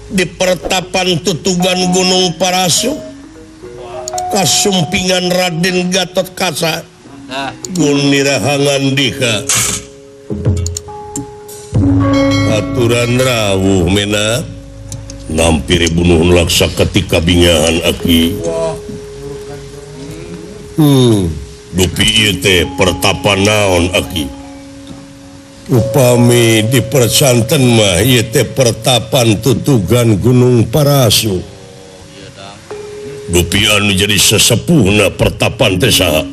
Di pertapan tutugan Gunung Parasu kasumpingan Raden Gatot Kaca Gunirahangan Dika aturan rawuh mena nampiri bunuh laksa ketika bingahan aki dupi ieu teh pertapan naon aki upami di persanten mah ieu teh pertapan tutugan Gunung Parasu dupi anu jadi sesepuhna pertapan teh saha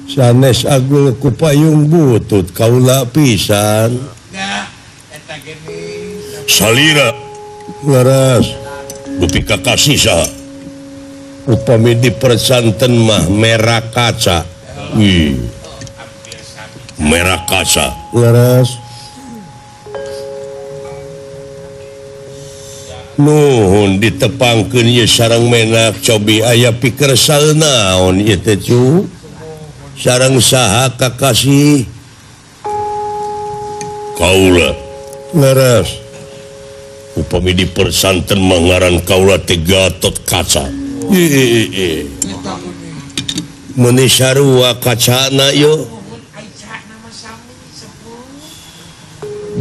sanes agul ku payung butut kaula pisan salira leres dupi kakasih saha upami di persanten mah merah kaca. Wih, merah kaca leres nuhun ditepangkeun ieu sareng menak cobi aya pikersal naon ieu teh cu sareng saha kakasih kaula leres upami di persanten mah ngaran kaula teh Gatot Kaca. Meuni sarua kacana yo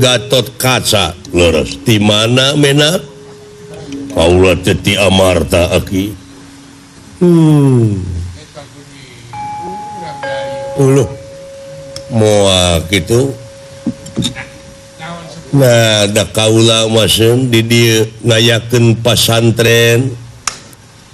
Gatot Kaca leres di mana menak kaula teh ti Amarta aki. Uluh moal kitu. Nah da kaula mah di dieu ngayakeun pasantren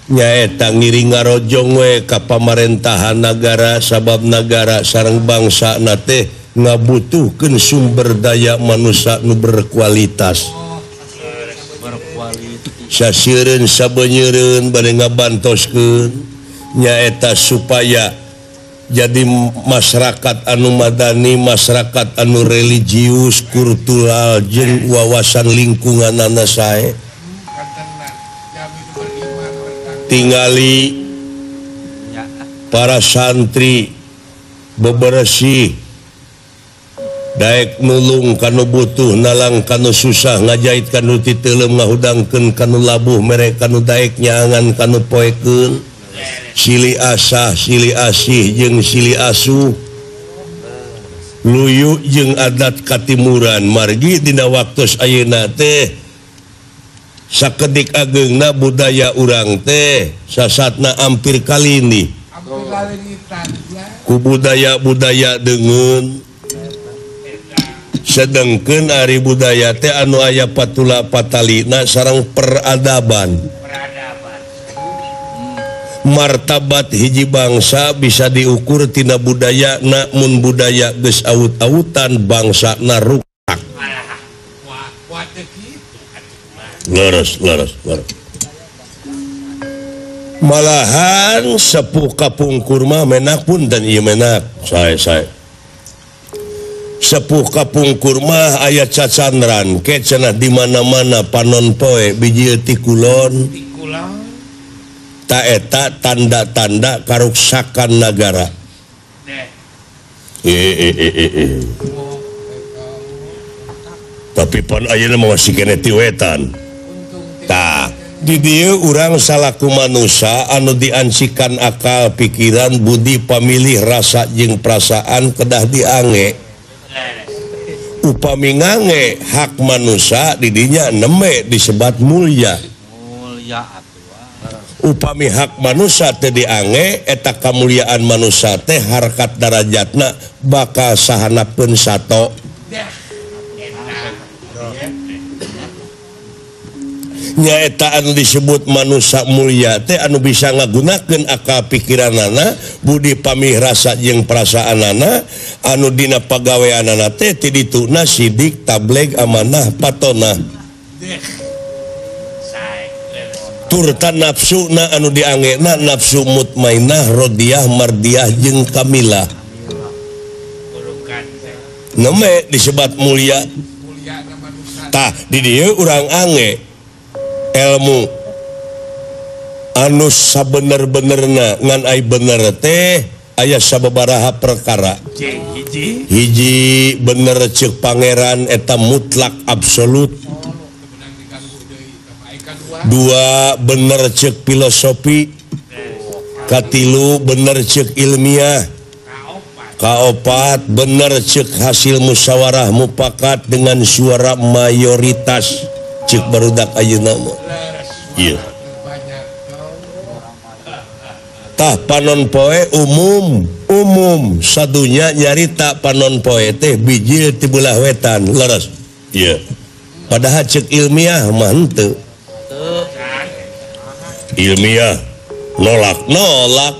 nyaeta ngiring ngarojong we ka pamarentahan nagara sabab nagara sareng bangsa na teh ngabutuhkeun sumber daya manusia nu berkualitas. Sasieureun sabenyeureun bade ngabantoskeun nyaeta supaya jadi masyarakat anu madani, masyarakat anu religius, kultural jeung wawasan lingkunganana sae. Tingali para santri bebersih daek nulung kanu butuh, nalang kanu susah, ngajait kanu titeuleum, ngahudangkeun kanu labuh, mere kanu daek nyaangan kanu poekeun, sili asah, sili asih jeung sili asuh, luyu jeung adat katimuran. Margi dina waktos ayeuna teh sakedik ageungna budaya urang teh sasatna ampir kalini ku budaya-budaya deungeun. Sedengkeun ari budaya teh anu aya patula patalina sareng peradaban. Martabat hiji bangsa bisa diukur tina budaya, namun budaya geus awut-awutan bangsa na rusak. Leres, leres, leres. Malahan sepuh kapungkur mah menak pun dan ieu menak. Sae sae. Sepuh kapungkur mah aya cacandran ke cenah di mana-mana panon poe biji ti kulon. Ta eta tanda-tanda karuksakan nagara. Tapi pan ayeuna mah masih keneh ti wetan. Tah, di dieu urang salaku manusia anu diancikan akal, pikiran, budi, pamilih, rasa jeung perasaan kedah diange. Upami ngange hak manusia didinya neme disebat mulia. Upami hak manusia teh diange eta kamuliaan manusia teh harkat darajatna bakal sahanapeun sato. Nyaeta anu disebut manusia mulia teh anu bisa ngagunakeun akal pikiranana, budi pamih rasa jeung perasaanana, anu dina pagaweanana teh ti dituna sidik, tableg, amanah, patona. Turta nafsuna anu diangena nafsu mutmainah, rodiah, mardiah jeung kamilah. Neme disebat mulia. Tah di dieu urang ange ilmu anu sabener-benerna ngan ai bener teh aya sababaraha perkara. Hiji bener ceuk pangeran eta mutlak absolut. Dua bener cek filosofi. Katilu bener cek ilmiah. Kaopat bener cek hasil musyawarah mufakat dengan suara mayoritas cek barudak ayeuna mah. Iya. Tah panon poe umum, umum sadunya nyarita panon poe teh bijil ti belah wetan, leres. Iya. Padahal cek ilmiah mah henteu. Ilmiah nolak, nolak.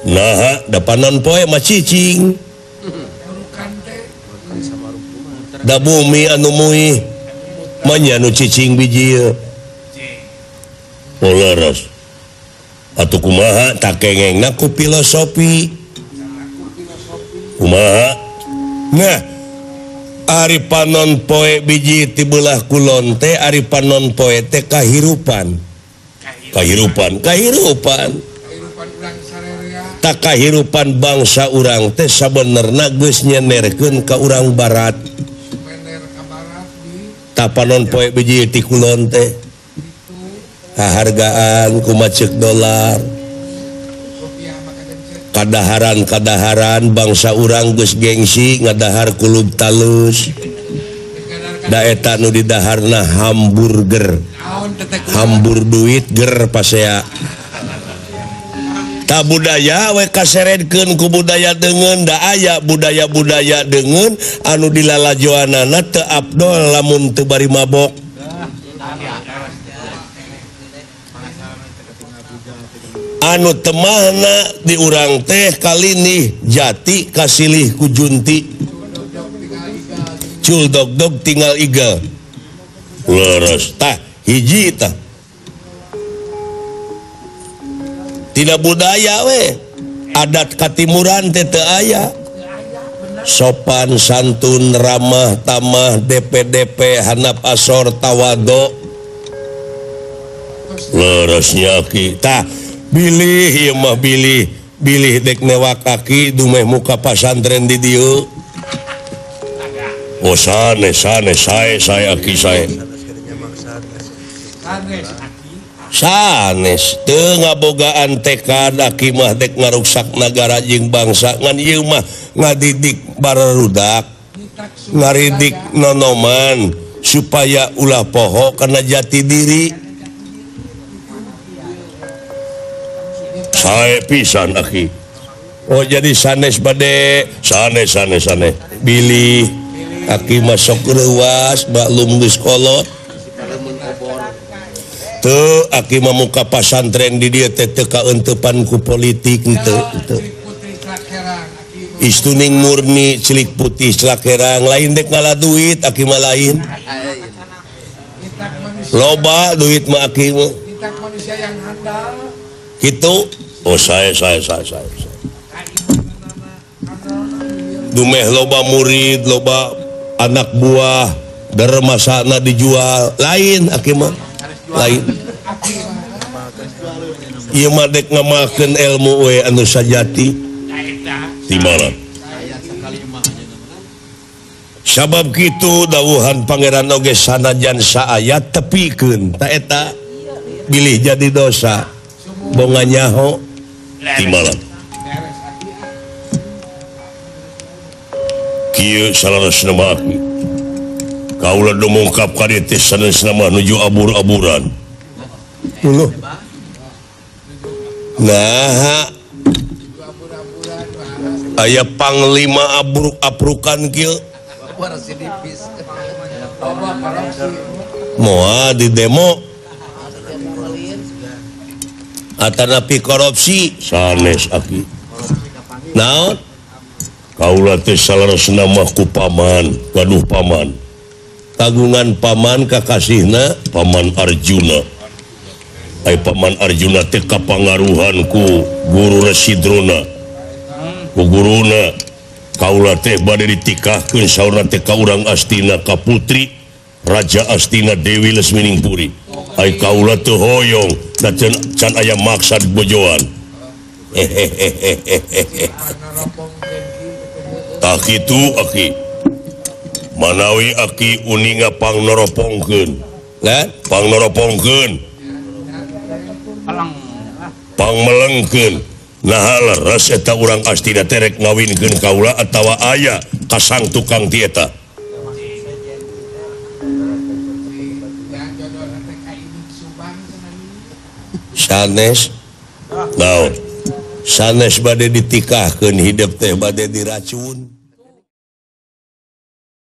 Nah, da panon poe mah cicing. Da bumi anu muih mah nya nu cicing bijil. Oh leres. Atuh kumaha tak kengengna ku filosofi. Kumaha? Nah, ari panon poe biji ti belah kulon teh ari panon poe teh kahirupan. Kahirupan, kahirupan. Tak kahirupan bangsa urang teh sabenerna geus nyenerkeun ka urang barat. Ta panon poe biji ti kulon teh kahargaan kumacek dolar. Kadaharan-kadaharan bangsa urang geus gengsi ngadahar kulub talus. Da eta nu didaharna hamburger. Hambur duit ger pasea. Ta budaya we kaseredkeun ku budaya deungeun da aya budaya-budaya deungeun anu dilalajoanana teu abdol lamun teu bari mabok. Anu temahna di urang teh kalinih jati kasilih ku junti. Cul dog-dog tinggal igel. Leres tah hiji tah. Tidak budaya we. Adat katimuran teh teu aya. Sopan santun ramah tamah DPDP hanap asor tawado. Leresnya ki tah bilih ieu mah bilih bilih dek newak kaki dumeh muka pasantren di dieu. Oh sanes sanes sae sae aki sae. Sanes teu ngabogaan tekad aki mah dek ngaruksak nagara jeung bangsa ngan ieu mah ngadidik barudak ngaridik nonoman supaya ulah poho kana jati diri. Sae pisan aki. Oh jadi sanes bade sanes sanes sanes bilih aki masuk reuas maklum geus kolot. Teu aki mah muka pasantren di dieu teh teu kaeuntepan ku politik henteu henteu. Istuning murni cilik putih celakerang lain dek ngala duit aki mah lain. Loba duit mah aki mah. Gitu. Oh saya. Dumeh loba murid, loba anak buah, dermasana dijual, lain aki mah. Lain. Ieu mah dek ngamalkeun ilmu we anu sajati. Timara. Sabab kitu dawuhan pangeran oge sanajan saayat tepikeun ta eta bilih jadi dosa. Bonga nyaho timala. Kieu saleresna mah aki. Kaula dumungkap ka dieu teh sanesna mah nuju abur-aburan. Uluh. Nah, aya panglima abruk-abrukan kieu. Moal di demo. Atanapi korupsi sanes aki. Naon? Kaula teh saleresna mah ku paman, gaduh paman. Kagungan paman kakasihna Paman Arjuna. Ai Paman Arjuna teh kapangaruhan ku Guru Resi Drona. Ku guruna kaula teh bade ditikahkeun saurna teh ka urang Astina ka putri Raja Astina Dewi Lesminingpuri. Ai kaula teu hoyong da can aya maksad bojoan. Tah kitu aki. Manawi aki uninga pangnoropongkeun. Lah, pangnoropongkeun. Pangmelengkeun naha leres eta urang Astina teh rek ngawinkeun kaula atawa aya kasang tukang ti eta. Sanes naon? Sanes bade ditikahkeun hidep teh bade diracun.